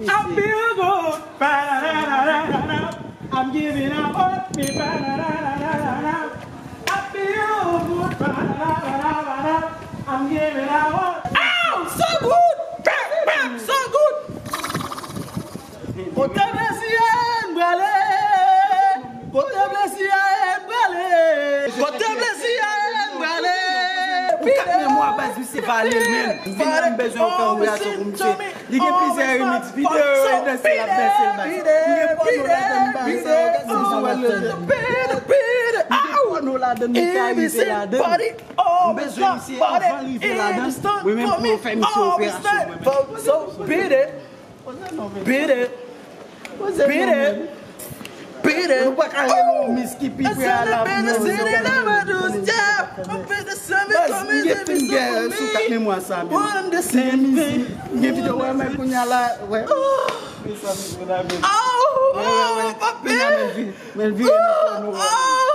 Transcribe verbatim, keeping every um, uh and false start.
I feel good. Ba-da-da-da-da-da. I'm giving out what me. Ba-da-da-da-da-da. I feel good. Ba-da-da-da-da-da. I'm giving out what. Ow! So good! Bam, bam, so good! Kote plezi a ye m prale. Kote plezi a ye m prale. Kote plezi a ye m prale. Ou kat memwa baz, misye vale l menm. Vini, m bezwen yo fè yon reyaksyon pou misye. Li gen plizyè remix videyo, e danse l ap danse l baz. Li gen pòno ladan l baz. Li gen pòno ladan l, li ka rive ladan l. M bezwen misye anvan l rive ladan. Mwen menm pou yo fè misye operasyon mwen menm. Beat it. Beat it. Beat it. Beat it. Nou pa ka rele yon miss ki pi pre a la pou nou. Baz, m gen finger sou kat memwa sa menm. M gen miss, m gen videyo, wè, men kounye a la, wè. Wè, wè, wè. Kounye a, men vi-, men vire nan pòno.